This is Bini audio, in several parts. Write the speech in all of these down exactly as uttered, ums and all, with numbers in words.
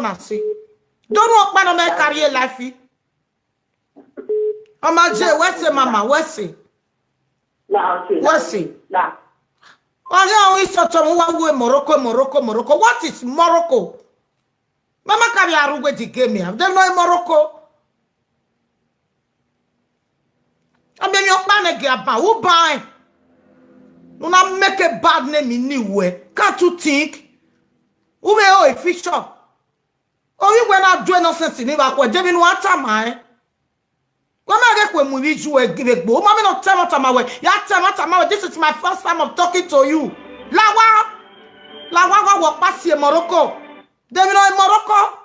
na si. Donu ọkpa nọ mẹ carry life. Ọ ma je, wẹ sẹ, mama, wẹ sẹ. Wẹ sẹ. Ọ ghi ọnrẹn isọtọ mu wa wu Morocco, Morocco, Morocco. What is Morocco? Mama carry aru we di game ya. Dem nọ Morocco. Amẹ mi ọkpa nẹ gie aban, u ban ẹn. U na make a bad name ni wẹ. Can't you think? U vbe o efisọ. Ovbi wẹ na do nonsense ni vbe akhuẹ, de vbene u a tama ẹn? Wẹ ma ghẹ kue mu ivbi iju ẹre gbe egbe. U ma vbe nọ tama tama wẹ, ya tama tama wẹ, this is my first time of talking to you. La owa, la owa, wa wẹ ọkpa si Morocco. De vbene ọ Morocco?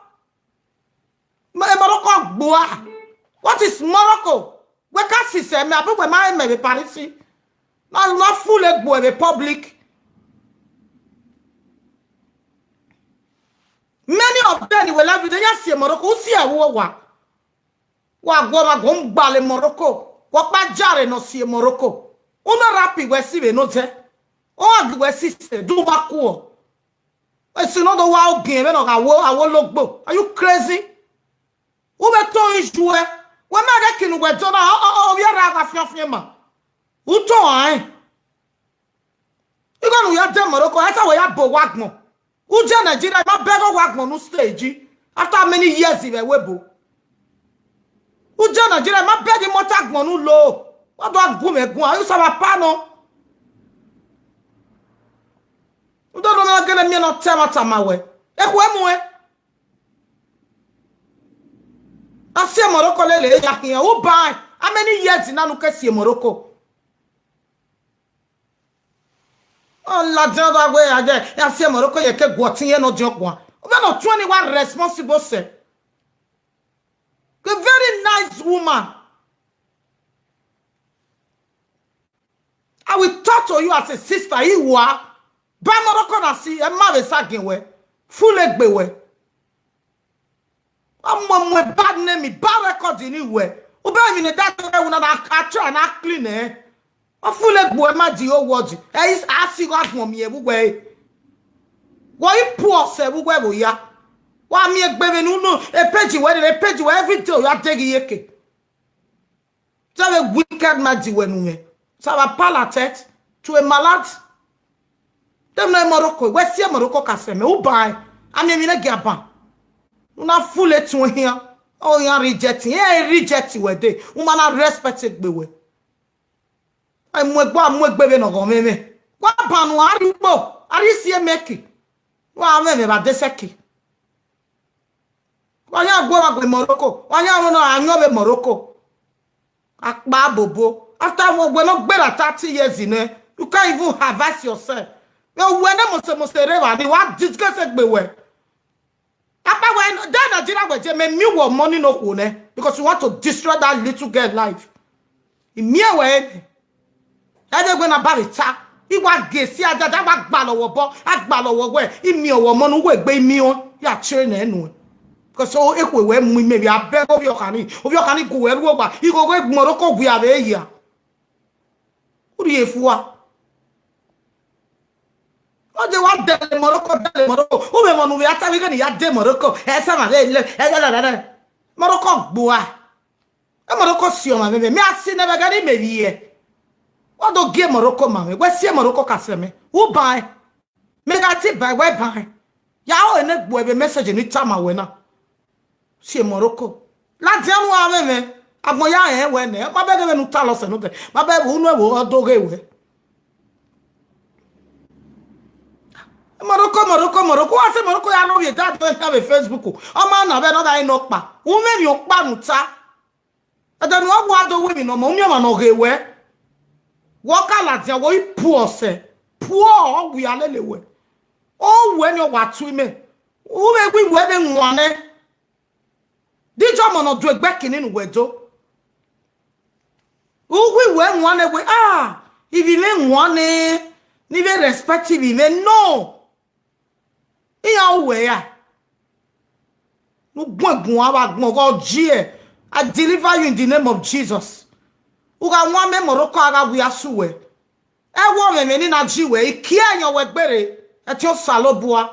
Mo-, Morocco gbua. What is Morocco? Wẹ ka sisẹ mẹ, abe wẹ ma rẹn mẹ vbe Paris. Na, na full egbe vbe public. Many of them ni wẹ live video, ya si Morocco, u si ẹvbo owa. Wa guọmwa guan, u gbalẹ Morocco. Wẹ ọkpa jare ne ọ si Morocco. U na rap wẹ si vbe ne odẹ. Ọ gha gie wẹ sisẹ, do wa kuọ. Esi ne ọ do wa ogiẹn vbene ọ gha wo, a wo logbo. Are you crazy? U vbe to iju ẹ. Wẹ ma ghẹ kinu wẹ do na, ọ, ọ, ọ, ovbi erha gha fian fian ma. U to rẹn. Igho ne u ya de Morocco, ẹ sa wẹ ya bo owa agbọn. U je Nigeria, ma bẹghe owa agbọn ne u stage. After many years vbe ẹvbo ebo. U je Nigeria, ma bẹghe imọta agbọn ne u lo. Wa do gu mwẹ guan, u saba pa nọ. U do do na gele miẹn ne ọ tama tama wẹ. Ekhue mu ẹn. A si Morocco lele ya khian, u ban, how many years na ne u ke si Morocco? Ọ ladian da wẹ a ye, a si Morocco ye ke gu ọtẹn ye ne ọ diọn guan. U vbe nọ tuẹn ni wa responsible sẹ. A very nice woman. I will talk to you as a sister, iwa. Ba Morocco na si, ẹ ma vbe sa gie wẹ. Full egbe wẹ. Ọ mu mu bad name, bad record ni wẹ. U bẹ emwi ne da tẹrẹ una na ka try na clean ẹ. Ọ full egbe wẹ ma di owọ di. Ẹ is a si gha gbọn miẹn vbe uwẹ. Wọ i pu ọsẹ vbe uwẹ vbe oya. Wa miẹn egbe vbe ne unu, e page wẹ, e page wẹ every day oya deghi yeke. Tell a wicked man di wẹ nu mwẹ. Saba palatet to a malad. Dem na Morocco, wẹ si Morocco ka sẹ mẹ, u ban, a miẹn emwi ne gie aban. U na full etuẹn hian, ọ iran reject, iran reject wẹ de, u ma na respect egbe wẹ. A mu egbe, a mu egbe vbe ne ọ ghọ mwẹ mwẹ. Wa ban nu, a rhie ukpo, a rhie isi emẹki. Wa mwẹ mwẹ vbe adesẹki. Wa yan gu emwa gu Morocco, wa yan ru na a yan vbe Morocco. Akpa bobo. After wẹ ne ọ gberra thirty years nẹ, you can't even advise yourself. Vbe wẹ ne mose mose rre evba ni, wa disgrace egbe wẹ. Akpa wẹ, de Nigeria wẹ je mẹ miẹn uwẹ ọmọ ni ne okhuo nẹ, because you want to destroy that little girl life. I miẹn wẹ ẹnẹ. Ẹdẹ wẹ na ba vbe ta. I wa gie esi adada, wa gbalọ wẹ obọ, a gbalọ wẹ wẹ, I miẹn ọmọ ne uwẹ egbe I miẹn, ya chere nẹ nuẹn. Because ekhue wẹ mu imẹ vbe abẹ ovbi ọkhan ni, ovbi ọkhan ni gu wẹ rre owa, igho wẹ Morocco wia vbe ya. U rhie fua. Ọ je wa dẹle Morocco, dẹle Morocco. U vbe mọ ne u vbe a ta vbe ighẹ ne I ya de Morocco. Ẹ sa ma vbe lẹ, ẹ lẹ lẹ lẹ. Morocco gbua. E Morocco si ọmwa mwẹ, mẹ a si nẹ vbe ẹghẹ ne imẹ vbiẹ. Wa do gie Morocco ma mwẹ, wẹ si Morocco ka sẹ mẹ. U ban ẹn. Mẹ gha te ban ẹn, wẹ ban ẹn. Ya ho ene gbuẹ vbe message ni tama wẹ na. Si Morocco. Ladian ru avbe mwẹ, agbọn ya rẹn wẹ nẹ, ma bẹghe vbene u ta lọsẹ nodẹ, ma bẹghe unu ẹvbo ọ do ghe wẹ. Morocco, Morocco, Morocco, wa sẹ Morocco ya nọ vbe da do ehian vbe Facebook, ọ ma na vbe nọ da nọ kpa, u mwẹ emwi ọkpa ne u ta. Ẹdẹ ne ọ wa do ru emwi ne ọ ma, u miẹn ọmwa ne ọ ghe wẹ. Wẹ ọ ka ladian, wẹ ọ i puọ sẹ, puọ ọ wia lele wẹ. Ọ wẹ ne ọ wa tu imẹ, u vbe wi wẹ vbe wan nẹ. Dije ọmọ ne ọ do egbe kini ne uwẹ do? U wi wẹ wan nẹ wẹ, ah, ivbi mwẹ wan nẹ, ne I vbe respect ivbi mwẹ, no. Iran ru wẹ ra? Ne u guan eguan vbe agbọn ọghọ, jiẹ, I deliver you in the name of Jesus. U gha wan mẹ Morocco, a gha wia sẹ uwẹ. Ẹ wẹ ọmwẹmwẹ ni na ji wẹ, I kie ẹyọn wẹ gbere, ẹtin Osanobua.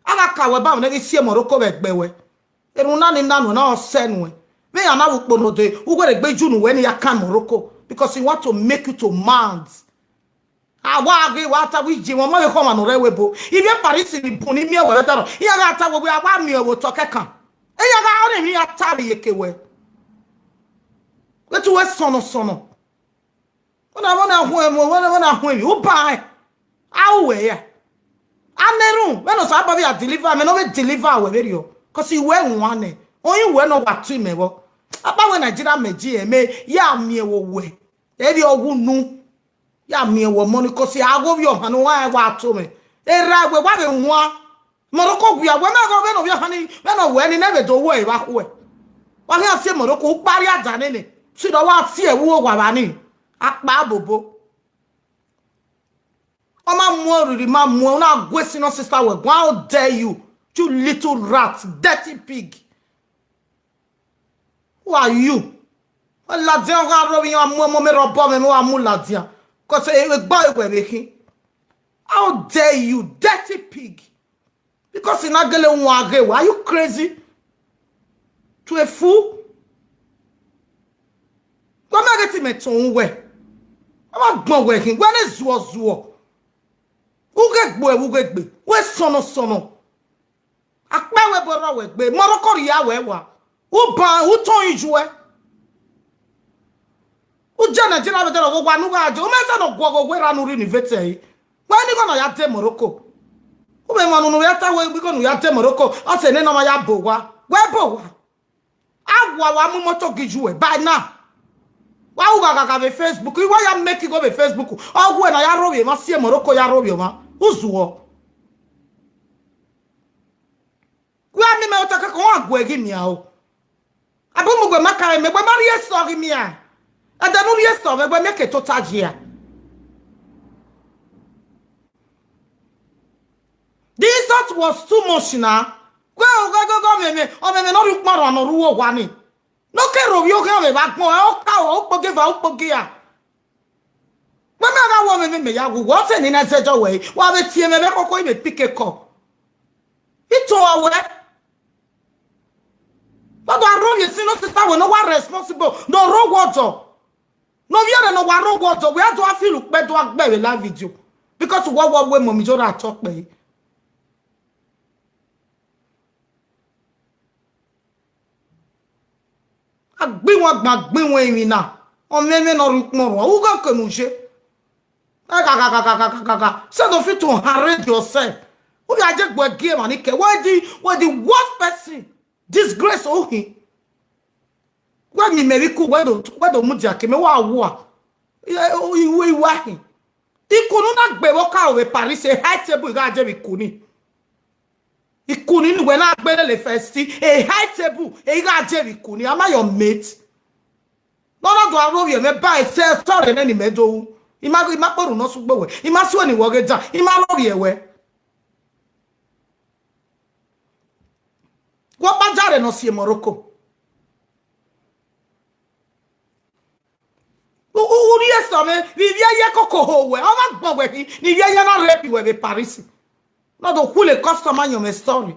A gha ka wẹ ba mwẹ ne ghi si Morocco vbe ẹgbẹ wẹ. Erhunmwu na ni na nuẹn, na ọ sẹ nuẹn. Vbe iran na vbe ukpo node, u wẹ rhe gbe iju ne uwẹ ne I ya kan Morocco, because he want to make you to mad. A wa ghe wa ta wẹ iye mwẹ, ọ ma vbe khọ ọmwa ne ọ rre ẹvbo ebo. Ivbi Paris ni bun ni miẹn wẹ vbe ẹdẹrọ. Iran gha ta wẹ, wẹ a wa miẹn vbe otọ kẹkan. Iran gha, ọnii emwi ne iran ta vbe iyeke wẹ. Wẹ te uwẹ sọnnọ sọnnọ. Wẹ na, wẹ na huẹn, wẹ na, wẹ na huẹn emwi, u ba rẹn. A ru wẹ ya. A na erhunmwu, vbene Osanobua vbe ya deliver mẹ, ne ọ vbe deliver wẹ vberriọ. Cause iwẹ wan nẹ, oyin wẹ ne ọ wa tu imẹ vbọ. Akpawẹ Nigeria mẹ ji ẹmẹ, ya miẹn vbe owẹ. Erriọ wu unu. Ya miẹn wẹ ọmọ ni, cause a ghe ovbi ọhan ne uwa rẹn wa to mwẹ. Erha wẹ wa vbe wan. Morocco wia wẹ, mẹ ghe ọghe ne ovbi ọhan ni, vbene ọ wẹ ni, ne vbe do wẹ evba khuẹ. Wa khian si Morocco, u kpa rria da nene. Sirọ wa si ẹvbo uwa vba ni. Akpa bobo. Ọ ma muẹn oriri, ma muẹn, u na gue senior sister wẹ guan, how dare you, you little rat, dirty pig. Who are you? Wẹ ladian gha rre ovbi iran, mu ọmọ mẹ rre obọ mwẹ, mẹ wa mu ladian. Cause egbe wẹ vbe khin. How dare you, dirty pig? Because I na gele wan ghe wẹ. Are you crazy? To a fool? Wẹ ma ghe te imẹ tọn uwẹ. A ma gbọn wẹ khin, wẹ ne zuọ zuọ. U ghe gbe, u ghe gbe, wẹ sọnnọ sọnnọ. Akpawẹ ebo rrọọ wẹ gbe, Morocco rhia wẹ wa. U ban, u tọn iyuẹ. U je Nigeria vbe ẹdẹrọ, owa ne u gha je, u ma ta ne ọ guọghọ wẹ ra ne u rri ni vbe te ẹre. Wẹ ni igho ne ọ ya de Morocco. U vbe emwa ne unu ya ta wẹ igho ne u ya de Morocco, ọ sẹ nene ọ ma ya bo owa. Wẹ bo owa. A wa wa mu imoto gi iyuẹ, by now. Wa ru ghaghagha vbe Facebook, I wa ya make igho vbe Facebook. Ọ wẹ ne a ya rhovbiẹ emwa, si Morocco ya rhovbiẹ ọmwa. U zuọ. Wẹ a miẹn mẹ otọ kẹkan, wa guẹ ghi miẹn o. Abọ mu wẹ ma ka mẹ, wẹ ma rhie sọ ghi miẹn. Ẹdẹ ne u rhie sọ mwẹ, wẹ miẹn ke tota jia. The insult was too much na. Wẹ o ghe ghe ọmẹmẹ, ọmẹmẹ ne ọ rhie ukpọn rua ne ọ rre uwu owa ni. Ne ọ ke rhovbiẹ oghian vbe evba agbọn, ọ ka o, ukpogieva, ukpogia. Wẹ mẹ gha wẹ ọmẹmẹ mẹ ya wu, wẹ ọ sẹ ne I na zẹdẹ wẹ, wa vbe tie mwẹ vbe khokho, I vbe pick a call. I to wẹ. Wẹ do a rhovbiẹ senior sister wẹ ne ọ wa responsible, ne ọ rre owa ọdọ. Ne ovbi ẹre ne ọ wa rre owa ọdọ, wẹ a do a feel ukpẹ do a gbe vbe live video. Because wẹ wa wẹ mummy yo ra tọ kpẹre. A gbe iwẹn gban, a gbe iwẹn emwi na. Ọmẹmẹ ne ọ rhie ukpọn rua, u ghe ke ne u ye. Send of you to harass yourself. U ya je gbe gie emwa ni kẹ. Wẹ the, wẹ the worst person. Disgrace uhin. Wẹ ni mẹ vbe iku, wẹ do, wẹ do mudia ke mẹ, wa wua. Iwe iwa hin. Iku ne u na gbe vbe ọka vbe Paris, e high table I gha je vbe iku ni. Iku ni ne uwẹ na gbe lele first, e high table, e I gha je vbe iku ni. Am I your mate? Ne ọ na do a rhovbiẹ mwẹ ba ẹsẹ, sorry nene mẹ do ru. I ma, I ma kpe orhu ne ọ sẹ ugbo wẹ. I ma suẹn ne I wẹ ọghe dan. I ma rhovbiẹ wẹ. Wẹ ọkpa jare ne ọ si Morocco. U, u, u rhie sọ mwẹ, vbe ivbi ẹyẹ koko ho wẹ, ọ ma gbọn wẹ khin, ne ivbi ẹyẹ na rape wẹ vbe Paris. Ne ọ do khule customer yọn mwẹ story.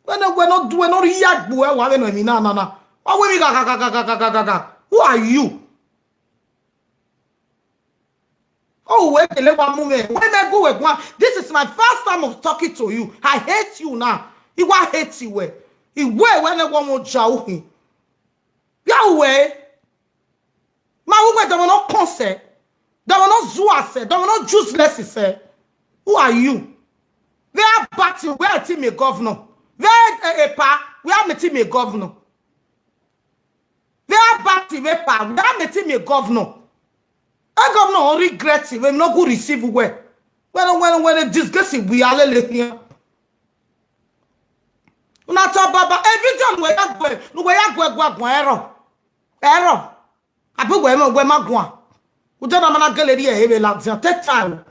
Wẹ ne, wẹ ne ọ du, wẹ ne ọ rhie gbe uẹ wa vbe nọ emwi na, na, na. Wa wẹ emwi gha, gha, gha. Who are you? Oh, wẹ kele wa mu mwẹ. Wẹ mẹ gu wẹ guan. This is my first time of talking to you. I hate you now. I wa hate you wẹ. I wẹ wẹ ne wọ mọ ja uhin. Ya wẹ. Ma wu wẹ dọmọ ne ọ kọn sẹ. Dọmọ ne ọ zua sẹ. Dọmọ ne ọ useless sẹ. Who are you? Where about you? Where ti me governor? Where, eh, eh, pa? Where me ti me governor? Vbe a ba ti vbe pa, vbe a mẹ ti miẹn governor. E governor ọ regret vbe no gu receive wẹ. Wẹ no, wẹ no, wẹ no disgrace we a lele khian. Una ta baba, e video ne uwẹ ya guẹ, ne uwẹ ya guẹ, guẹ, guan ẹrọ. Ẹrọ. Abi wẹ mẹ, wẹ ma guan. Ude na ma na gele rhie ẹre vbe ladian, take time.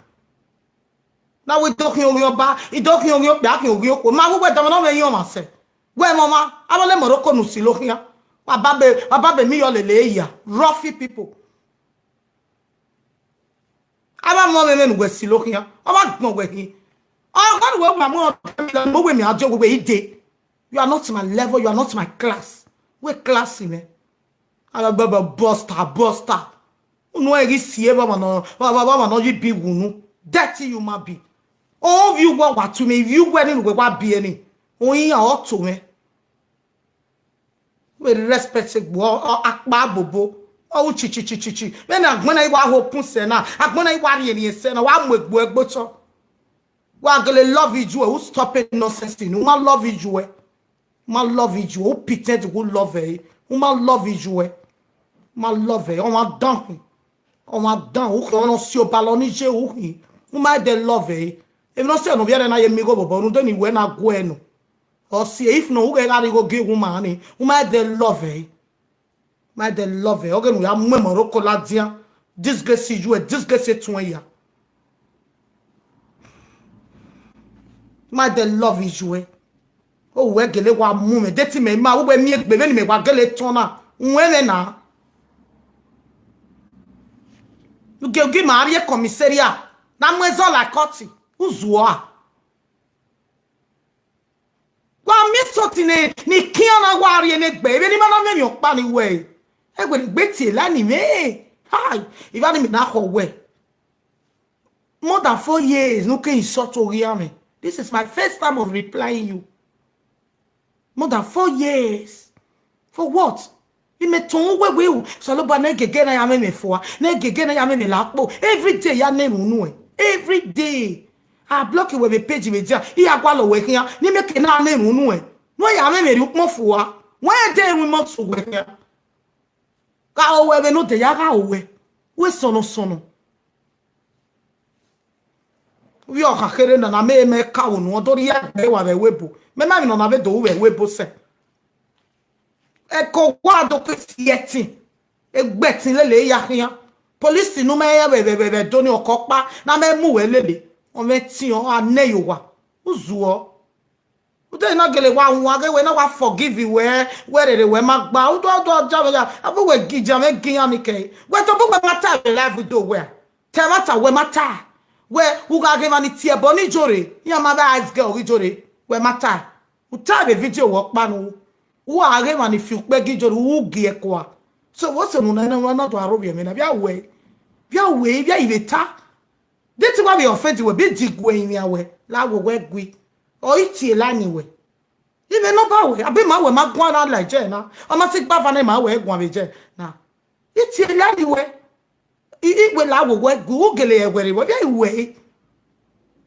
Na wẹ I do khian oghian ọba, I do khian oghian okpia, khian oghian okhuo. Ma wẹ wẹ dọmọ ne ọ mwẹ yan ọmwa sẹ. Wẹ mẹ ọmwa, avbe ọle Morocco ne u silo khian. Wa babe, wa babe mi yọ lele ya. Roughy people. Avbe ọmọ mwẹ mwẹ ne uwẹ silo khian. Ọ ma gbọn wẹ khin. Ọghe ne uwẹ wa mu ọdọ mi lọ, mo wẹ mẹ a die owe wẹ ide. You are not my level, you are not my class. Wẹ class mwẹ. Agbaba buster, buster. Unu ẹre ghi si evba ọmwa nọ, ọmwa nọ yi bi wu unu. Dirty human being. Ovbi uwa wa tu mwẹ, ivbi uwa ni ne uwẹ wa biẹ ni. Oyin a ọ to mwẹ. Wẹ respect egbe, ọ, ọ, akpa bobo. Ọ ru chi, chi, chi, chi, chi. Vbene agbọn na i wa ho pun sẹ na, agbọn na i wa rhiẹnrhiẹn sẹ na, wa mu egbe ẹgbe otọ. Wa gele love ijuẹ, u stop e nonsense ni. U ma love ijuẹ. U ma love ijuẹ, u pretend u love ẹre. U ma love ijuẹ. U ma love ẹre, ọmwa dan khin. Ọmwa dan, u khin, ọmwa ne ọ si obalọ ni ye u khin. U ma dẹ love ẹre. Emwi ne ọ sẹ ne ovbi ẹre na ye miẹn igho vbobọ, rhunmwuda ne iwẹ na guẹ nọ. Ọ si, if nọ, u ghẹ gha rhie igho gie woman ni, u ma dẹ love ẹre. Ma dẹ love ẹre, ọ ghe ne u ya mu Morocco ladian. Disgrace ijuẹ, disgrace etuẹn ya. Ma dẹ love ijuẹ. O wẹ gele wa mu mwẹ, de te mẹ ma, u wẹ miẹn egbe vbene mẹ wa gele tọn na, uwẹ mwẹ na. Ugie ugie ma rrie commissariat, na mu ẹzọ la court, u zuọ a. Wa miẹn sọtin ne, ne I khian na wa rrie ne egbe, vbene I ma na miẹn emwi ọkpa ni wẹ, ẹwẹ ne egbe tie la ni mwẹ. Hai, I wa ni mẹ na khọ wẹ. More than four years, ne u ke insult oghian mwẹ. This is my first time of replying you. More than four years. For what? Imẹ tọn uwẹ wẹ, Osanobua ne gege na ya mwẹ mẹ fua, ne gege na ya mwẹ mẹ la kpo. Every day ya na erhunmwu nuẹn. Every day. A block wẹ vbe page vbe dia, I ya gualọ wẹ khian, ne imẹ ke na na erhunmwu nuẹn. Ne u ya mwẹ mẹ rhie ukpọn fua. Wẹ de winmọ su wẹ khian. Gha ho wẹ vbene odẹ ya gha ho wẹ. Wẹ sọnọ sọnọ. Vbe ọ kha kherhe na, na mẹ mẹ ka unu, ọ do rhie ẹgbẹe wa vbe ẹvbo ebo. Mẹ ma emwi ne ọ na vbe do ru vbe ẹvbo ebo sẹ. Ẹko wa do ke si ẹtin, egbe ẹtin lele ya khian. Police ne u ma rẹn vbe, vbe, vbe, vbe do ni ọkọ ọkpa, na mẹ mu wẹ lele. Ọ mwẹ ẹtin, ọ gha nẹ ye owa. U zuọ. Ude na gele wa wan ghe wẹ na wa forgive wẹ, wẹ rere wẹ ma gba. U do, u do ja vbe ya, avbe wẹ gi ja mwẹ gi iran ni kẹ. Wẹ tobọ wẹ ma ta vbe live video wẹ. Te ẹmwata wẹ ma ta. Wẹ, u gha ghe emwa ni tie ẹbọ ni jore, iran ma vbe ice girl ghi jore, wẹ ma ta. U ta vbe video wẹ ọkpa nu. U gha ghe emwa ni fi ukpẹ gi jore, u gie ẹkua. So, wo sẹ unu na, na, na do aro vbe ẹmwẹ na, via wẹ, via wẹ, via ivbe ta. De te wa vbe offend wẹ, bi di gue iran wẹ, la wẹ wẹ gui. Ọ i tie la ni wẹ. Imẹ nọ ba wẹ, abe ma wẹ ma guan na la jẹ na. Ọ ma si gba va na ma wẹ guan vbe jẹ na. I tie la ni wẹ. I, I wẹ la wẹ wẹ gu, u gele ẹwẹre wẹ, via wẹ.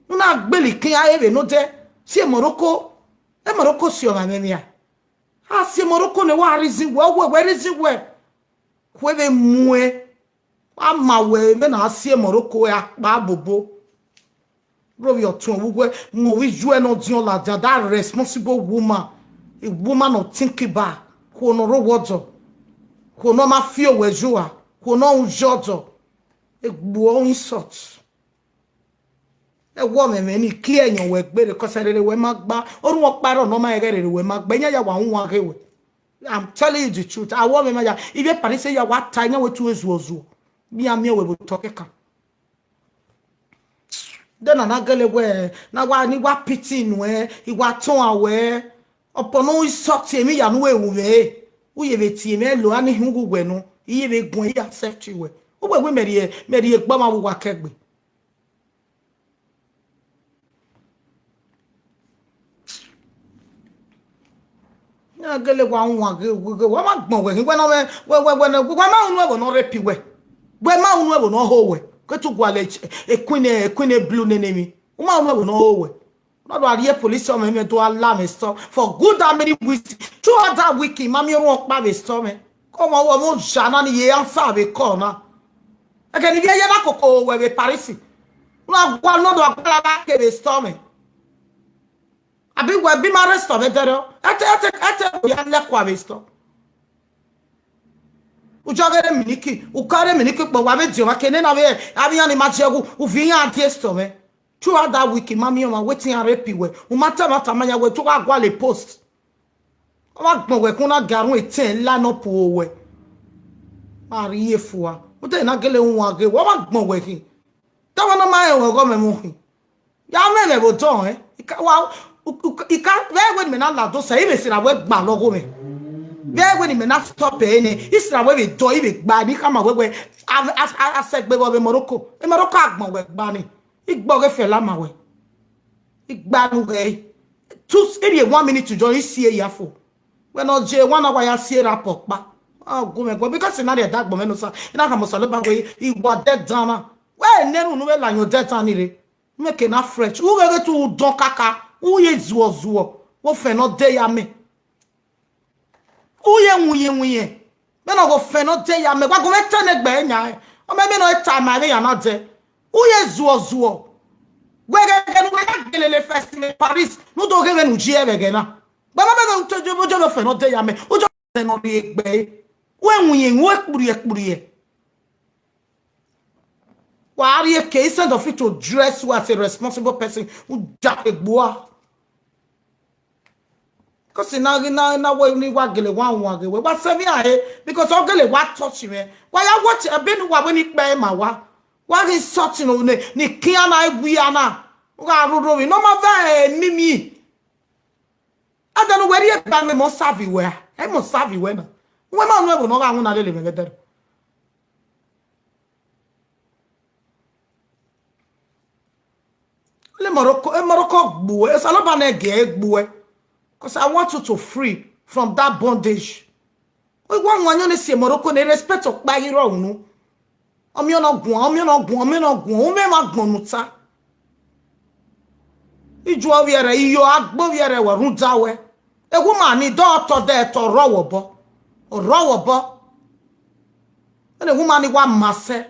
U na gbele ikian ere nodẹ, si Morocco. E Morocco si ọmwa mwẹ mia. A si Morocco ne wa reason wẹ, wẹ, wẹ reason wẹ. Khuẹ vbe muẹn. Wa ma wẹ vbene a si Morocco akpa bobo. Rhovbiẹ ọtuẹn vbe uwẹ mu ovbi iyuẹ ne ọ diọn ladian, that responsible woman, a woman of think about, khuo ne ọ rre owa ọdọ, khuo ne ọ ma fi owẹ ye ua, khuo ne ọ ru ye ọdọ, egbuọ insult. Ẹwọ mwẹ mwẹ ni kie ẹyọn wẹ gbe rre, cause rere wẹ ma gba, orhunmwu ọkpa rrọọ ne ọ ma rẹn ghẹ rere wẹ ma gba, iyan ya wa huan ghe wẹ. I'm telling you the truth. Awọ mwẹ ma ya, ivbi Paris ya wa ta iyan wẹ tu ezuozuo. Mi a miẹn wẹ vbe otọ kẹkan. De na na gele wẹ, na wa ni wa pity nuẹ, I wa tọn a wẹ. Ọpọ ne u insult emwi ya ne u ru mwẹ, u ye vbe tie mwẹ lo, a ni hin uwu wẹ nọ, I ye vbe guan, I accept wẹ. U wẹ wẹ mẹ rhie, mẹ rhie egbe ọmwa vbe uwa kẹgbe. Na gele wa wan ghe, ghe, ghe, wa ma gbọn wẹ khin, wẹ nọ mwẹ, wẹ, wẹ, wẹ, wẹ ma unu ẹvbo ne ọ rape wẹ. Wẹ ma unu ẹvbo ne ọ ho wẹ. Ke tu gualọ e, e queen, e queen blue nene emwi. U ma unu ẹvbo ne ọ ho wẹ. Na do a rhie police ọmọ mwẹ do a la mwẹ sọ for good how many weeks? Throughout that week, I ma miẹn orhuọn ọkpa vbe sọ mwẹ. Kọ ọmọ, ọmọ oya na ni ye answer vbe call na. Ẹghẹ ne ivbi ẹyẹ na koko wẹ vbe Paris. Na gua nọ do a gua la ke vbe sọ mwẹ. Abi wẹ bi ma arrest mwẹ dẹrẹ. Ẹte, ẹte, ẹte, u ya lẹ kua vbe sọ. U jọ ghe re miniki, u ka re miniki kpọ, wa vbe diọn wa ke nena vbe, avbe iran ni ma die ẹghẹ, u viọ iran die sọ mwẹ. Throughout that week, I ma miẹn ọmwa wetin iran rape wẹ. U ma ta ẹmwata ma ya wẹ, te u gha gualọ post. Ọ ma gbọn wẹ khin, u na ga rhun etẹn line up ro wẹ. Ma rhie fua. Ude na gele wan ghe wẹ, ọ ma gbọn wẹ khin. Te ọmọ ne ọ ma rẹn wẹ ọghọ mwẹ mu khin. Ya mwẹ mwẹ vbe odọ ẹn. I ka wa, u- u- I ka vbe wẹ ne imẹ na lado sẹ, I vbe sirra wẹ gba lọghọ mwẹ. Vbe wẹ ne imẹ na stop ẹre nẹ, I sirra wẹ vbe dọ, I vbe gba ne I khama wẹ wẹ, a- a- a- a sẹ gbe vbe Morocco. E Morocco agbọn wẹ gba ni. I gbe ọghe Fẹla ma wẹ. I gba nu ghẹ. Two, maybe one minute to join, I si eya fo. Wẹ ne ọ je one hour ya si erha pọ kpa. A gu mwẹ gbọn, because I na rhie ẹdagbọn mwẹ ne Osa, I na khama Osanobua wẹ I wa odẹ dan na. Wẹ ne erhunmwu vbe la yan odẹ dan ni rre. Mẹ ke na fresh. U gheghe te u dọn kaka, u ye zuọ zuọ, vbe ofẹn ne ọ de ya mẹ. U ye winyen winyen. Vbene ọ ghe ofẹn ne ọ de ya mẹ, wa gu mwẹ tẹn ne egbe yan. Ọ mẹ mẹ ne ọ ta ma vbe ya na dẹ. U ye zuọ zuọ. Wẹ gheghe ne uwẹ ya gelele first in Paris, ne u do ghe vbene u ji ẹvbo ẹghẹ na. Gbe ma bẹghe u te je, u je ofẹn ne ọ de ya mẹ. U je ofẹn ne ọ rhie egbe. Wẹ winyen, wẹ kpuriẹ kpuriẹ. Wa rhie ke, instead of you to dress well as a responsible person, u da egbua. Because na ghi na na wẹ ni wa gele wa wan ghe wẹ, wa sẹ vbe a he, because ọ gele wa touch mwẹ. Wa ya watch, ebe ne uwa wẹ ni kpẹ ma wa. Wa ghi insult ne ni kian na, wi a na. U gha rhurhu vbe ne ọ ma vẹ mimi. Ada ne uwẹ rhie ba mwẹ, mọ savi wẹ a, ẹ mọ savi wẹ na. Uwẹ ma nu ẹvbo ne ọ gha winna lele mwẹ vbe ẹdẹrẹ. Le Morocco, e Morocco gbuẹ, Osanobua ne gie gbuẹ. Because I want you to free from that bondage. Wẹ wa wan ayọn ne si Morocco ne respect ọkpa ghi rrọọ unu. Ọmiọn ne ọ guan, ọmiọn ne ọ guan, ọmiọn ne ọ guan, u mwẹ emwa agbọn ne u ta. Ijuẹ ovbi ẹre, iyo agbe ovbi ẹre, wa rhunmwuda wẹ. Ekhuma ni dọ tọ dẹ tọ rrọọ wẹ obọ. Ọ rrọọ wẹ obọ. Vbene ekhuma ni wa ma sẹ.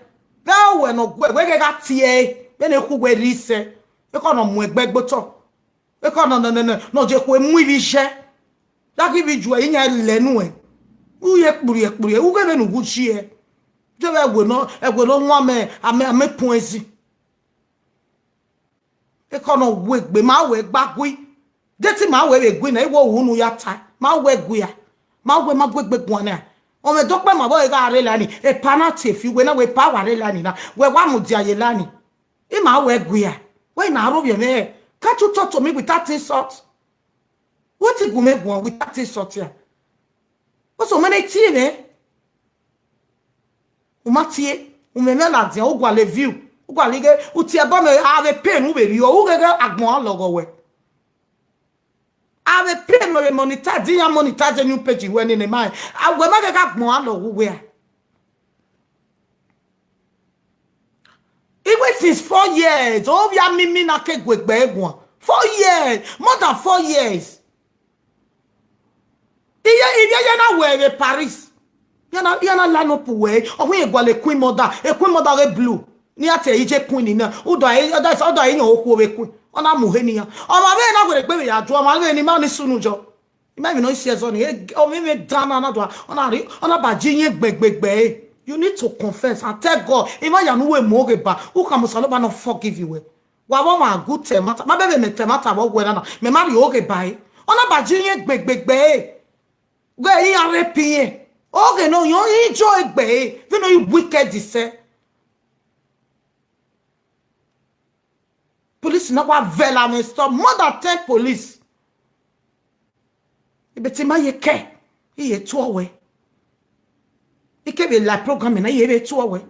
Vbe uwẹ ne ọ guẹ, wẹ ghẹ gha tie ẹre, vbene ekhu wẹ rri sẹ. Ekhọe ne ọ mu ẹgbẹ gbe otọ. Ekhọe ne, ne, ne, ne, ne ọ je khue mu ivbi iye. Ya ghi vbe ijuẹ, iyan lẹ nuẹn. U ye kpuriẹ kpuriẹ, u ghe vbene u wu iye. Je vbe ẹwe nọ, ẹwe ne ọ wan amẹ, amẹ, amẹ puẹn ezi. Ekhọe ne ọ wu egbe, ma wẹ gba gui. Deti ma wẹ vbe gui na, I wẹ unu ya ta, ma wẹ gui a. Ma wẹ ma gu egbe guan na. Ọmwẹ dọkpẹ ma vbe gha rre lani, epa na tie fi wẹ na, wẹ epa wa rre lani na, wẹ wa mudia ye lani. I ma wẹ gui a. Wẹ na rhovbiẹ mwẹ, can't you talk to me without insult? Wẹ te gu mwẹ guan without insult ya. What's so many tie mwẹ? U ma tie, u mwẹ mwẹ ladian, u gualọ view, u gualọ ighe, u tie ẹbọ mwẹ, a vbe pay ne u vbe rhie, u gheghe agbọn a lọghọ wẹ. A vbe pay ne u vbe monetize, iran monetize new page wẹ nene ma, a wẹ ma gheghe agbọn a lọghọ uwẹ a. Even since four years, ovbi a mimi na ke gu egbe guan. Four years, more than four years. Iye, iye, iye na wẹ vbe Paris. Iye na, iye na la no pu wẹ. Ọ wẹ gualọ queen mother, e queen mother ghe blue. Ni a te ije queen ni na. Udo ai, udo ai, udo ai yan okhuo vbe queen. Ọ na mu he ni ya. Ọ ma vbe na were gbe vbe ya ju, ọ ma vbe ni ma ni sunu jọ. Ima emwi nọ si ẹzọ ni, e, ọ vbe mwẹ dan na, na dua, ọ na rri, ọ na ba ji iyẹn gbegbegbe. You need to confess and tell God. Ima ya ne uwẹ mu oghe ba, u khama Osanobua ne ọ forgive wẹ. Wa vbe ọmwa gu te ẹmwata, ma bẹbẹ mẹ te ẹmwata vbe ọghe na na, mẹ ma rhie oghe ba ẹre. Ọ na ba ji iyẹn gbegbegbe. Ghẹ iran rape iyẹn. Oghe ne ọ yan ijo egbe ẹre, vbene ọ i wicked sẹ. Police na wa vẹ la mwẹ stop, more than ten police. Ibeti ma ye kẹ, I ye tuọ wẹ. I kevbe la program na, I ye vbe tuọ wẹ.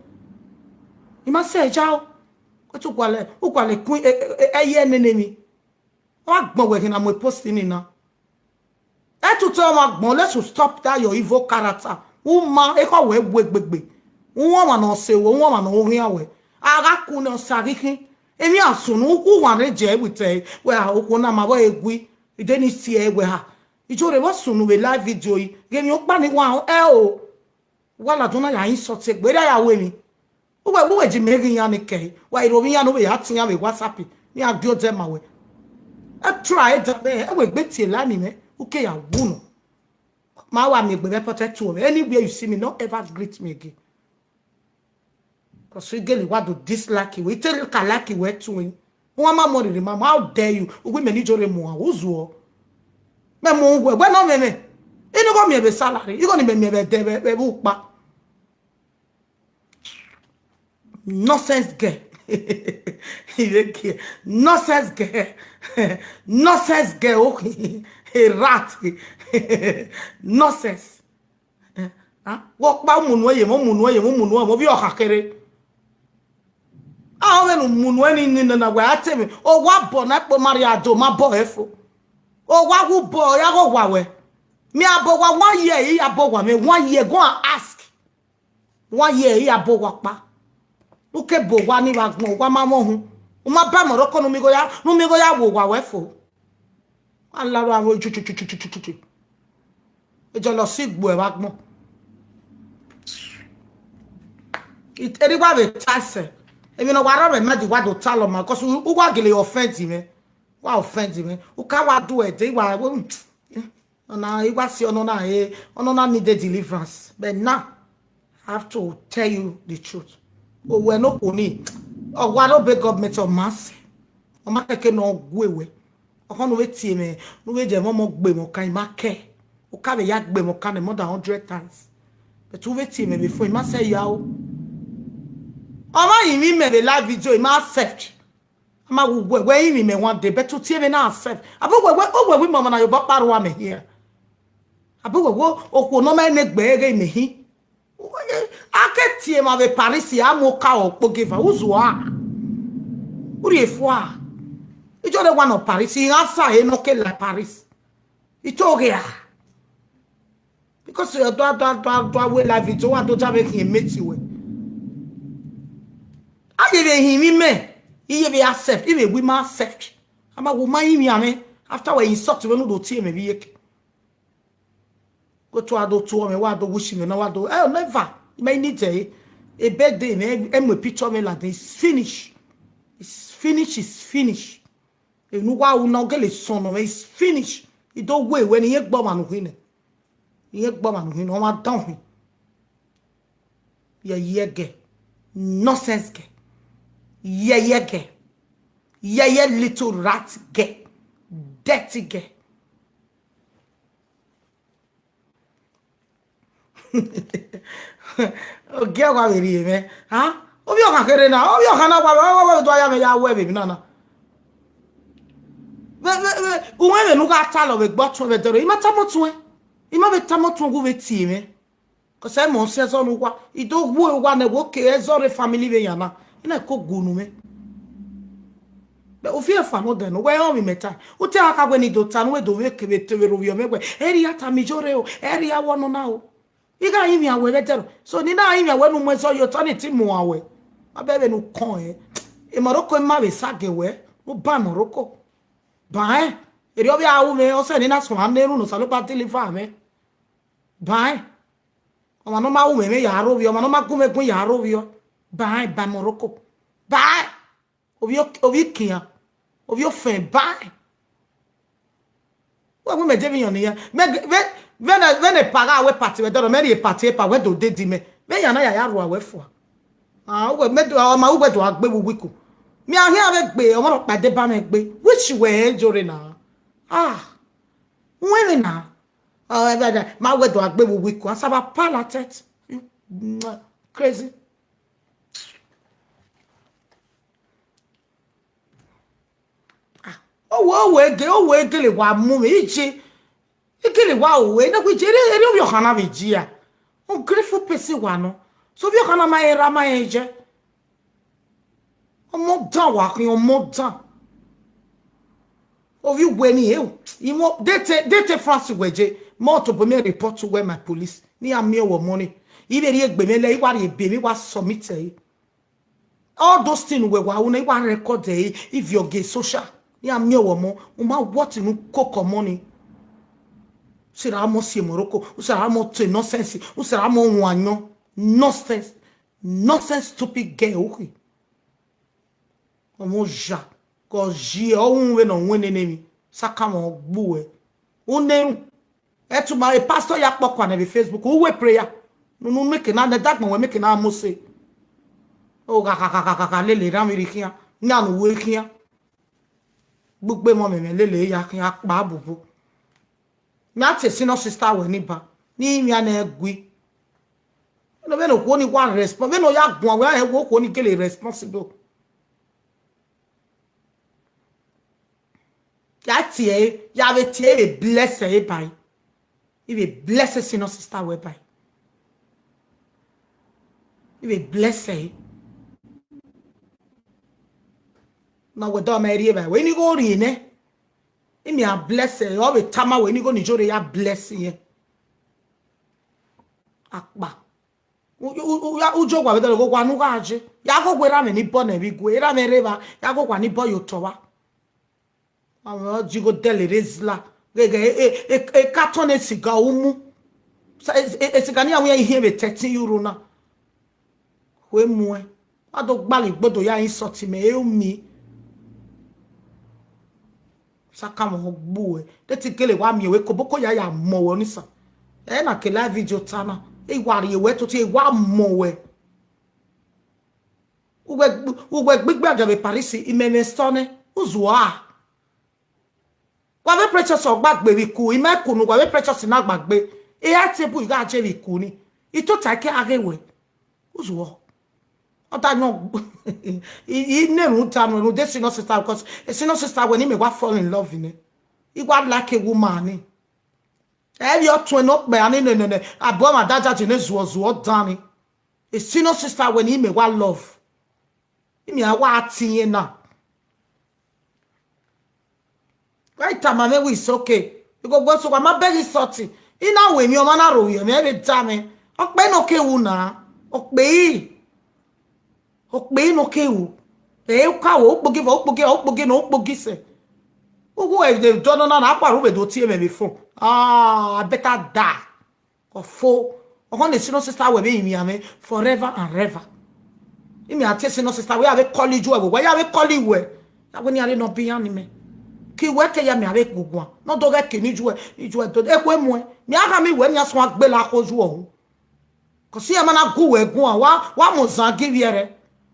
I ma sẹ ja o. Wẹ te u gualọ, u gualọ queen, e, e, e, ẹyẹ nene emwi. Ọ gha gbọn wẹ khin na mu post ni na. Ẹtutu ọmwa gbọn, let's stop that your evil character. U ma, ekhọe wẹ wu egbegbe. U wan ọmwa ne ọ sẹ wẹ, u wan ọmwa ne ọ khian wẹ. A gha ku ne ọ sa ghi khin. Emwi a sunu, u wan rre je with ẹ, wẹ a okhuo na ma vbe egui, ide ni si ẹ wẹ ha. Ijo rre vbe sunu vbe live video yi, ghe emwi ọkpa ni wa ẹ o. Wa ladian na ya insult egbe, erha ya ru emwi. Uwẹ, uwẹ ji mẹ ghi iran ni kẹe, wa i ro vbe iran ne u vbe ya tie iran vbe WhatsApp, ne iran gie odẹ ma wẹ. Ẹ try da mwẹ, ẹ wẹ egbe tie la ni mwẹ, u ke ya wu nọ. Ma wa miẹn egbe vbe airport, ẹ tuẹ mwẹ. Anywhere you see me, no ever greet me again. Because I gele wa do dislike wẹ, I te ka like wẹ tuẹ. Wan ma mọ rere ma, how dare you? Uwu mẹ ni jo re mu a, u zuọ. Mẹ mu wẹ, wẹ nọ mwẹ mẹ. Inu gho miẹn vbe salary, igho ni mẹ miẹn vbe ẹdẹ vbe, vbe ukpa. Nonsense girl. Ivie gie, nonsense girl. Nonsense girl, okay. A rat. Nonsense. Eh, ah, wẹ ọkpa, u munu ẹre ye mwẹ, u munu ẹre ye mwẹ, u munu ẹre ye mwẹ, ovbi ọkhan kherhe. A, ọ vbe ne u munu ẹre ni, ni, na, na, wẹ a te mwẹ. Owa bọ na kpo ma rhie ado, ma bọ ẹre fo. Owa wu bọ, ya ghe owa wẹ. Mẹ a bọ owa, one year, I ya bọ owa mwẹ, one year, go and ask. One year, I ya bọ owa ọkpa. U ke bọ owa ni vbe agbọn, owa ma mwẹ uhunmwu. U ma ba Morocco ne u miẹn igho ya, ne u miẹn igho ya wu owa wẹ fo. A la aro avbe ojujujujujuju. Ejọlọ si gbuẹ vbe agbọn. It-, erha wa vbe ta ẹsẹ. Emwi ne ọ wa rrọọ mwẹ ma di wa do talọ ma, 'cause u, u wa gele offend mwẹ. Wa offend mwẹ. U ka wa do ẹdẹ, I wa, ọna, I wa si ọnọna, eh, ọnọna need a deliverance. But now, I have to tell you the truth. Owẹ ne okhuo ni, ọ wa rre obọ government, ọ ma sẹ, ọ ma kẹkẹ ne ọ gue wẹ. Ọkhọ ne u vbe tie mwẹ, ne u vbe je mwẹ ọmọ gbe mwẹ ọkan, I ma kẹ. U ka vbe ya gbe mwẹ ọkan nẹ more than hundred times. But u vbe tie mwẹ vbe phone, I ma sẹ ya o. Ọ ma rinmwian mẹ vbe live video, I ma accept. A ma wu wẹ, wẹ rinmwian mẹ one day, but u tie mwẹ na accept. Abo wẹ, wẹ, o wẹ, wẹ, mama na ye obọ kpa rua mẹ hiẹ. Abo wẹ, wẹ, okhuo ne ọ ma ne egbe ghe mẹ hin. A ke tie emwa vbe Paris, a mu oka ọkpogeva, uzua. U rhie fua. Ijọ rre wa nọ Paris, iran sa he ne ọ ke la Paris. I to ghe a. Because ọ do, do, do, do wẹ live video, wa do ja vbe khian mate wẹ. A ye vbe hin mwẹ, I ye vbe accept, I vbe wi ma accept. A ma wo ma rinmwian mwẹ, after wẹ insult mwẹ ne u do tie mwẹ vbe iyeke. Go to a do tuẹ mwẹ, wa do wish mwẹ na, wa do, eh, never. I ma need e, a birthday mwẹ, e mu picture mwẹ ladian, it's finish. It's finish, it's finish. Enu wa ru na, ọ gele sọnnọ mwẹ, it's finish. I do wẹ wẹ ne irẹn gbe ọmwa ne u khin nẹ. Irẹn gbe ọmwa ne u khin nẹ, ọmwa dan u khin. Yẹyẹ girl. Nonsense girl. Yẹyẹ girl. Yẹyẹ little rat girl. Dirty girl. Ogie wa vbe rhie mwẹ. Ha? Ovbi ọkhan kherhe na, ovbi ọkhan na wa, wa, wa, wa do ya mwẹ ya wẹ vbe emwi na na. Vbe, vbe, vbe, uwẹ vbe ne u gha talọ vbe egbe ọtuẹn vbe ẹdẹrẹ, I ma tama ọtuẹn. I ma vbe tama ọtuẹn gu vbe tie mwẹ. 'Cause ẹmwẹ ọ si ẹzọ ne uwa, I do wu uwa nẹ, wẹ oke ẹzọ rre family vbe yan na, I na ko gu unu mwẹ. But u fi efa nọ dẹ nọ, wẹ rẹn ọmwi mẹ ta. U te a kha wẹ ne I do ta ne uwẹ do vbe kevbe te vbe rhovbiẹ mwẹ wẹ, ẹrria tama iyore o, ẹrria wọ nọ na o. I gha rinmwian wẹ vbe ẹdẹrẹ. So ne I na rinmwian wẹ ne u mu ẹzọ ye otọ ne I te mu uan wẹ. Ma bẹghe vbene u kọn ẹn. E Morocco ma vbe sa gie wẹ, u ban Morocco. Ban ẹn. Erriọ vbe a ru mwẹ, ọ sẹ ne I na suẹn ne erhunmwu ne Osanobua deliver mwẹ. Ban ẹn. Ọmwa ne ọ ma ru mwẹ, mwẹ ya rhovbiẹ, ọmwa ne ọ ma gu mwẹ gun ya rhovbiẹ. Ban ẹn, ban Morocco. Ban ẹn. Ovbi o-, ovbi ikian, ovbi ofẹn, ban ẹn. Wẹ wẹ mẹ je vbe iyan ne iran. Mẹ, vbe, vbene, vbene epa gha wẹ party, wẹ dọrọ, mẹ rhie party epa, wẹ do dedi mẹ. Vbe iran na ya ya rua wẹ fua. Ah, uwẹ, mẹ do, ọ ma uwẹ do a gbe vbe uwu iku. Mẹ a khian vbe gbe, ọmọ rhọkpa deba mwẹ gbe. Which wẹ ẹ jore na? Ah, wẹ vbe na? Ah, ẹ, ẹ, ẹ, ma wẹ do a gbe vbe uwu iku. Asaba palatet. You, mwah, crazy. Ah, owe, owe ge, owe gele wa mu mwẹ, ije, i gele wa owe, ne wẹ ije, erriọ, erriọ ovbi ọkhan na vbe ijia. Ungrateful person wa nọ. So ovbi ọkhan na ma rẹn erha, ma rẹn iye. Ọmọ dan wa khian, ọmọ dan. Ovbi uwẹ ni, eh, I want, they take, they take France wẹ je. Mẹ tobọ mẹ report to where my police. Ne iran miẹn wẹ ọmọ ni. I vbe rhie egbe mwẹ lẹ, I wa rhie ebe mwẹ, I wa submit ẹre. All those things wẹ wa ru na, I wa record ẹre, I viọ gie social. Ne iran miẹn wẹ ọmọ, u ma what ne u koko ọmọ ni. U sẹ ra ọmọ si Morocco, u sẹ ra ọmọ te nonsense, u sẹ ra ọmọ wan ayọn. Nonsense, nonsense stupid girl, okay. Ọmọ oya, gọ ye ọ wu vbene ọ winna nene emwi, sakamwẹ ọ gbe uẹ. U na erhunmwu, ẹtuma, e pastor ya kpọkua nẹ vbe Facebook, u wẹ prayer. Nunu make na, ne dagbọn wẹ make na mose. O gha, gha, gha, gha, gha, gha, lele erha mwẹ rhie khian, na ne uwu khian. Gbugbe emọ mwẹ mwẹ lele ya khian kpa bubu. Mẹ a te senior sister wẹ ni ba, ne I miẹn nẹ gui. Vbene okhuo ni wa respon-, vbene ọ ya guan wẹ, a rẹn wẹ okhuo ni gele responsible. Ya tie ẹre, ya vbe tie ẹre, I vbe bless ẹre ba ẹre. I vbe bless senior sister wẹ ba ẹre. I vbe bless ẹre. Na wẹ dọ mẹ rhie ba ẹre. Wẹ ni gho rhie nẹ. Imẹ a bless ẹre, ọ vbe tama wẹ ni gho ni Iyore ya bless irẹn. Akpa. U, u, u, ya, u jọ wa vbe dọlegbe owa ne u gha je. Ya gho wẹ erha mwẹ ni bọ nẹ vbe igue, erha mwẹ rre evba, ya gho wa ni bọ ye otọ vba. Avbe ọ ji gho dẹle rre zila. Gheghe, e, e, e, e carton esiga u mu. Sa, e, e, esiga ne iran wi ihiẹn vbe thirteen euro na. Khue muẹn. Wa do gbalọ igbodo ya insult mẹ, e u mi. Sakamwẹ ọ gbe uẹ. De te I gele wa miẹn wẹ koboko ya ya mọ wẹ ọnisa. Ẹ na ke live video ta na. I wa rhie wẹ toto, I wa mọ wẹ. Uwẹ, uwẹ gbigbe agiẹn vbe Paris, imẹ mwẹ sọ nẹ. Uzuọ a. Wa vbe Precious ọ gba gbe vbe iku, I ma ku ne uwa vbe Precious na gba gbe. E a te bu I gha je vbe iku ni. I tota ke a ghe wẹ. Uzuọ. Ọ da yọn, I, I ne rhunmwuda nuẹn rhunmwuda senior sister, because senior sister wẹ ne imẹ wa fall in love nẹ. I wa like a woman ni. Ẹ vbe ọ tuẹn ne okpia ni nene, abọ mwa da jaji ne zuọ zuọ dan ni. Senior sister wẹ ne imẹ wa love. Imẹ a wa tie na. Wa i tama mwẹ wẹ it's okay. Igogo so wa ma bẹghe sọti. I na wẹ emwi ọmwa na ro vbiẹ mwẹ vbe da mwẹ. Okpe ne ọ ke ru na. Okpe i. Okpe i ne ọ ke ru. Ẹ u ka wẹ okpogi vọ, okpogi, okpogi ne okpogi sẹ. Uwu ẹ vbe dọnọ na na akhuaru vbe do tie mwẹ vbe phone. Ah, I better die. Ọfo, ọghọn ne senior sister wẹ vbe rinmwian mwẹ forever and ever. Imẹ a tie senior sister wẹ ya vbe call ijuẹ wẹ, wẹ ya vbe call iwẹ. Ya wẹ ne iran rre ne ọ be iran ni mẹ. Ke iwẹ ke ya mẹ a vbe guguan. Ne ọ do ghẹ ke ne ijuẹ, ijuẹ do. Ekhue muẹn. Mẹ a gha miẹn iwẹ ne iran suẹn gbele akho yu ọhun. Cause iran ma na gu wẹ guan, wa, wa mu ozan gi ivbiẹrẹ.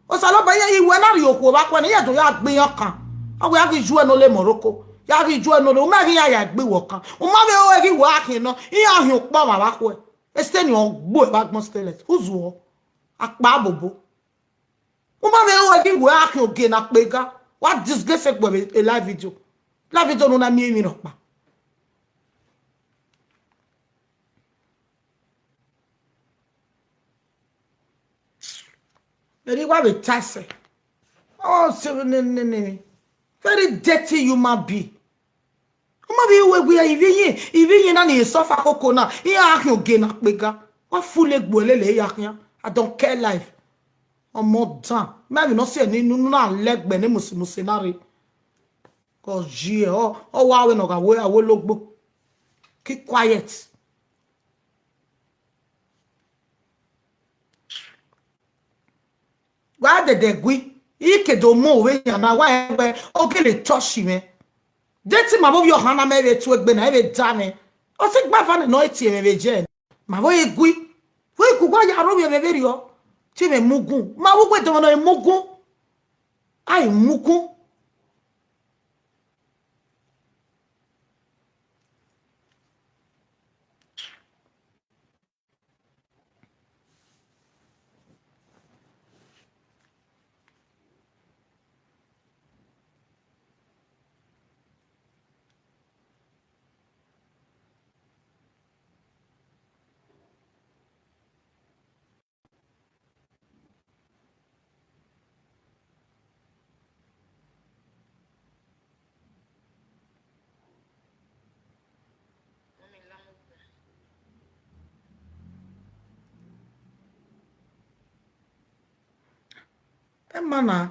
Osanobua iran, iwẹ na rhie okhuo vbe akhuẹ ne iran do ya gbe iran kan. Ọ wẹ ya ghi ijuẹ ne ọ le Morocco, ya ghi ijuẹ ne ọ le, u ma ghi iran ya gbe iwẹ kan. U ma vbe ro ghi wẹ a khian nọ, iran khian ukpọn ọmwa vbe akhuẹ. Esteni ọ gbe uẹ vbe agbọn stainless. Uzuọ. Akpa bobo. U ma vbe ro ghi wẹ a khian ogie na kpega. Wa disgrace egbe vbe live video. Live video ne u na miẹn emwi rhọkpa. Erriọ wa vbe ta ẹsẹ. Ọ sẹ ne, ne, ne, ne. Very dirty human being. U ma vbe ru egbe ivbi iye, ivbi iye na ni suffer koko na, iran a khian ogie na kpega. Wa full egbe lele ya khian. I don't care life. Ọmọ dan. Ma vbe nọ si ẹre ni unu na lẹgbẹ ne mose mose na rre. Cause ye, ọ, ọ wa wẹ ne ọ gha wẹ, a wẹ logbo. Keep quiet. Wa dede gui, I ke do mu vbe yan na, wa ẹgbẹ, ọ gele touch mwẹ. De te ima vbe ovbi ọhan na mẹ vbe tu egbe na, vbe da mwẹ. Ọ sẹ gba eva nẹ ne ọ tie mwẹ vbe je. Ma vbe gui. Vbe gui wa ya ro vbe vberriọ. Te mwẹ mugun. Ma vbe uwu ẹdọmwa nọ mugun. A i mugun. Ẹ ma na,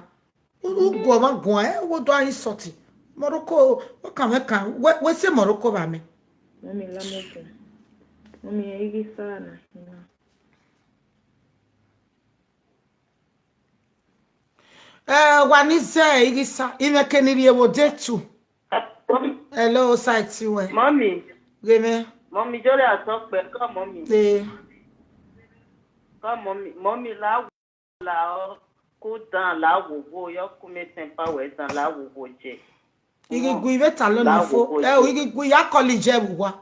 u, u guọ mwa guan, ẹ wo do a insult. Morocco, ọ kan mwẹ kan, wẹ, wẹ sẹ Morocco vba mẹ. Mummy, la mẹ guan. Mummy, ẹ ghi sa na, na. Eh, wa ni zẹ ighisa, imẹ ke ni rhie vbe ode tu. Hello, side wẹ. Mummy. Ghe mẹ. Mummy, jọrẹ atọ kpẹ, come, Mummy. Eh. Come, Mummy. Mummy, la, la, cool down, la, wo, wo, your comment and power down, la, wo, wo, je. Ighi gu ivbe ta lọ nọ fo. Ẹ o, ighi gu ya college ẹ vbe uwa.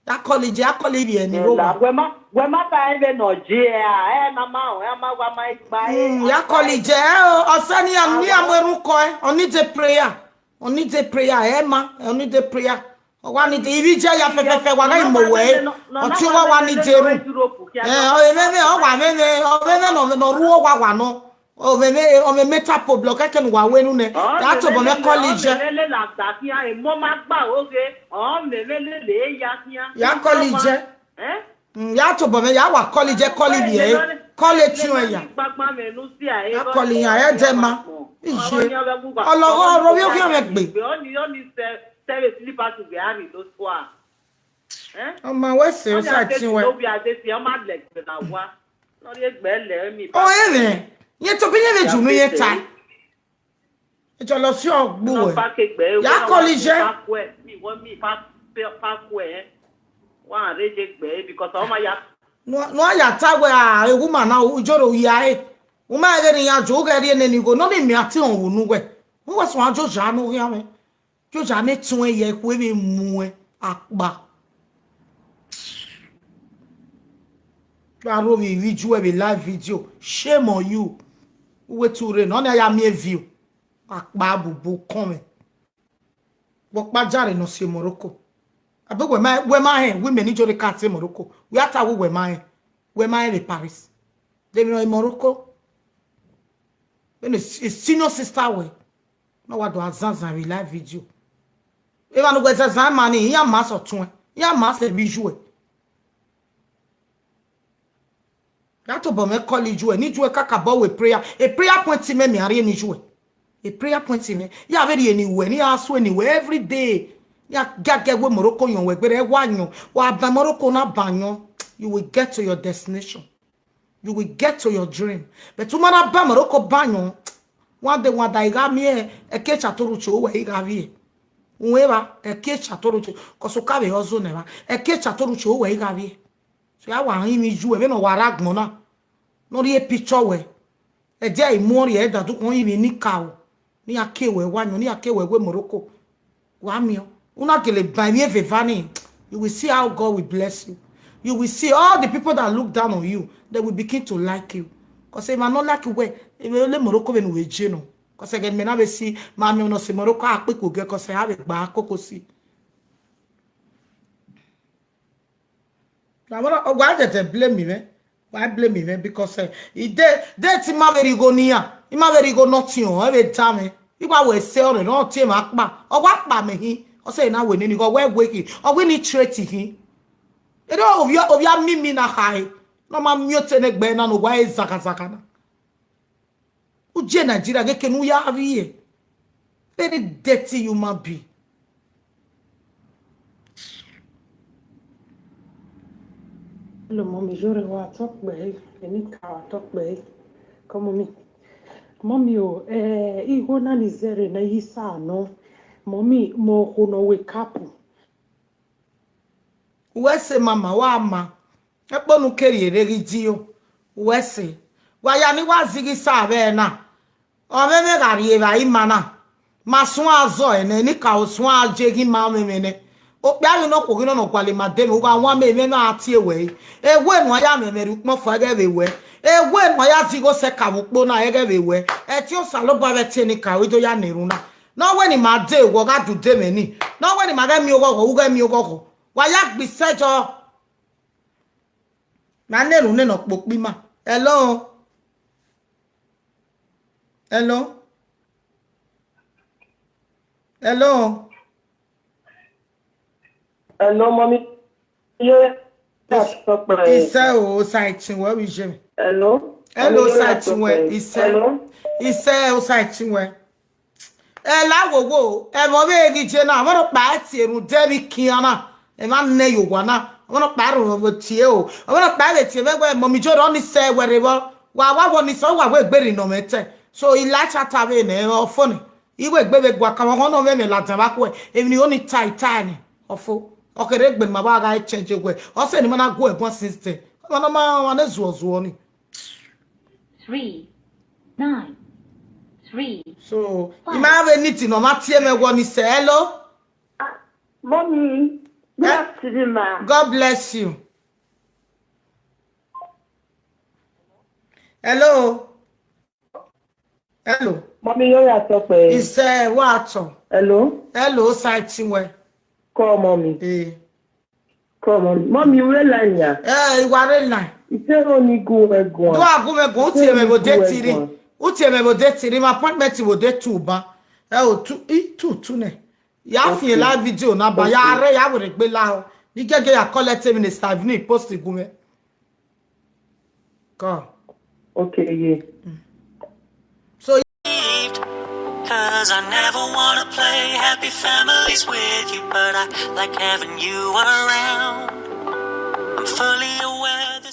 Ya college, ya college ivbi ẹni ro wa. Wẹ ma, wẹ ma ba ẹvbe nọ je a, ẹ na ma, ẹ ma wa ma igba ẹ. Mm, ya college ẹ o, ọsẹ ni a, ni a mu erhukọ ẹ, ọ ni de prayer. Ọ need prayer, ẹ ma, ọ need prayer. Ọ wa need, ivbi iye ya fẹfẹfẹ, wa gha mu wẹ, ọtẹn wa wa need ru. Ẹ, ọ mwẹ mwẹ, ọ wa mwẹ mwẹ, ọ mwẹ mwẹ nọ, nọ ru owa wa nọ. Ọ mwẹ mwẹ, ọ mwẹ mental problem, kẹkẹ ne uwa wẹ enu nẹ. Ya tobọ mwẹ call iye. Ọ mwẹ mwẹ lele agba khian, emọ ma gba oghe, ọ mwẹ mwẹ lele ya khian. Ya call iye. Eh? Mm, ya tobọ mwẹ, ya wa call iye, call ivbi ẹre, call etiọnrẹn ya. Gbagba mwẹ ne u zia ẹre. Ya call iran, ẹ dẹ ma. Iye. Ọlọghọ, ọrọre ovbi oghian mwẹ gbe. Ọ ni, ọ ni sẹ, sẹ vbe slippers vbe a rhie do tua. Eh? Ọ ma wẹ sẹ, ọ sa etiọnrẹn. Ọ ma lẹ gbe na wa. Nọ rhie gbe lẹ mi ba. Ọ, ẹ mwẹ. Yẹn tobọ iye vbe ju unu yẹn ta. Ejọlọ si ọgbu wẹ. Ya call iye. Wa rhe je gbe because ọ ma ya. Ne a ya ta wẹ, a, e woman na, ujoro ya e. U ma ghe ne iran jo, u ghẹ rhie nene igho, nọ ni mẹ a te họn unu wẹ. U wẹ sẹ a jo ya ne oghian mwẹ. Jo ya ne tuẹn ye ẹkhu vbe mu ẹ akpa. Wa ro vbe ivbi iye vbe live video. Shame on you. Uwẹ tu rre, nọ ni a ya miẹn view. Akpa bubu kọn mwẹ. Wẹ ọkpa jare ne ọ si Morocco. Abe wẹ ma, wẹ ma hẹn, wẹ mẹ ne iye ka si Morocco. Wẹ a ta wẹ wẹ ma hẹn. Wẹ ma hẹn vbe Paris. De emwi nọ Morocco. Vbene senior sister wẹ. Na wa do a zanzan vbe live video. Emwa ne uwẹ zanzan ma ni, iran ma sẹ ọtuẹn, iran ma sẹ vbe iye. Ya tobọ mwẹ call iye, ne iye kakabọ wẹ prayer. A prayer point mẹ, mẹ a rhie ne iye. A prayer point mẹ. Ya vbe rhie ne uwẹ, ne a sue ne uwẹ every day. Ya giagia wẹ Morocco yọn wẹ gberra, wa yọn. Wa ba Morocco na ba yọn. You will get to your destination. You will get to your dream. But u ma na ba Morocco ba yọn. One day, one day, I gha miẹn, ẹki cha to ru cho wẹ I gha vbiẹ. Uwẹ evba, ẹki cha to ru cho, 'cause u ka vbe hustle nẹ evba. Ẹki cha to ru cho wẹ I gha vbiẹ. So ya wa rinmwian iye vbene ọ wa rre agbọn na. Ne ọ rhie picture wẹ. Ẹdẹ a i mu ọrriẹ, ẹdẹ a du kọn rinmwian eni ka o. Ne iran ke wẹ wa yọn, ne iran ke wẹ wẹ Morocco. Wa miẹn. U na gele ba emwi eva ni. You will see how God will bless you. You will see all the people that look down on you, they will begin to like you. 'Cause emwa ne ọ like wẹ, emwi ole Morocco vbene u vbe je nọ. 'Cause ẹghẹ ne mẹ na vbe si, ma miẹn ọnọ sẹ Morocco, a kpekpo gẹ, 'cause a vbe gba koko si. Na vbọrọ, ọ wa dẹdẹ blame mwẹ. Wa blame mwẹ because, eh, i de, de te ima vbe rhie igho ne iran, ima vbe rhie igho ne ọtiọnrẹn, ẹ vbe da mwẹ. I wa wẹ sẹ ọnrẹn ne ọ tie mwẹ akpa, ọ wa kpa mẹ hin, ọ sẹ na wẹ nene igho, ọ wẹ wẹ khin, ọ wẹ ne I treat khin. Ere ovbi, ovbi a mimi na khare, ne ọ ma miẹn otọ ne egbe na ne ọ wa re zaghazaga na. U je Nigeria ghe ke ne u ya vbiẹ. Very dirty human being. Hello, mommy, iye rẹ wa tọ kpẹre, eni ka wa tọ kpẹre. Come, mommy. Mommy o, eh, igho na ni zẹrẹ ne I sa nọ. Mommy, mẹ okhuo ne ọ wẹ kapu. Uwẹ sẹ mama, wa ma. Ẹkpo ne u ke rhie rre ghi di o. Uwẹ sẹ. Wa ya ni wa zighi sa vbe na. Ọ mwẹ mwẹ gha rhie evbare ima na. Ma suẹn azọ ẹnẹ, eni ka o suẹn aje ghi ma mwẹ mwẹ nẹ. Okpia ghi nọ okhuo ghi nọ nọ gualọ ima de mwẹ, u gha wan mẹ mwẹ na tie wẹ re. Ewe ne uwa ya mwẹ mwẹ rhie ukpọn fua ẹghẹ vbe wẹ. Ewe ne uwa ya zighi osẹka vbe ukpo na ẹghẹ vbe wẹ. Ẹtin Osanobua vbe ẹtin eni ka o, I do ya na erhunmwu na. Ne ọ wẹ ne ima de, wẹ ọ gha du de mwẹ ni. Ne ọ wẹ ne ima ghẹ miẹn oghọghọ, u ghẹ miẹn oghọghọ. Wa ya gbe isẹ jọ. Ma na erhunmwu nene ọkpokpo ima. Hello? Hello? Hello? Hello, mommy. Yeah. Yes. Isẹ o, Osaẹtin wẹ, vbe iye mwẹ. Hello? Hello, Osaẹtin wẹ, isẹ. Hello? Isẹ, Osaẹtin wẹ. Ẹ la wowo, ẹmwẹ ọvbehe ghi je na, ọmwa nọkpa tie rhunmwuda emwi kian na, emwa nẹ ye owa na, ọmwa nọkpa rhunmwuda tie o, ọmwa nọkpa vbe tie mwẹ wẹ, mọmijorọ ni sẹ wẹ rre vbọ, wa wa wọ ni sẹ, wa wẹ egbe rri nọ mwẹ tẹ. So, I la cha ta vbe nẹ, ọ fo nẹ, I wẹ egbe vbe gua kan, ọghọ nọ mwẹ mwẹ ladian vbe akhuẹ, emwi ne I ho ni ta, I ta nẹ, ọ fo. Ọ kherhe egbe ne ima vbe gha change wẹ, ọ sẹ ne ima na gu ẹguan since then. Ọmwa ne ọ ma, ọmwa ne zuọ zuọ ni. Three, nine, three. So, five. Ima vbe need ne ọ ma tie mwẹ wọ ni sẹ, hello? Ah, mommy, good afternoon, ma. God bless you. Hello? Hello? Mommy, yo ya tọ pẹ. Isẹ, wa tọ. Hello? Hello, sa ẹtin wẹ. Call mommy. Eh. Call mommy. Mommy, u rre line ya? Eh, I wa rre line. I te ro ni gu mwẹ guan. Do a gu mwẹ guan, u tie mwẹ vbe ode three. U tie mwẹ vbe ode three, my appointment vbe ode two ban. Ẹ o, two, i, two, two nẹ. Ya fi live video na ba, ya rre, ya werriegbe lahọ. Ni gẹgẹ ya call ẹte minister evening post gu mwẹ. Call. Okay, yeah. So, 'cause I never wanna play happy families with you, but I like having you around. I'm fully aware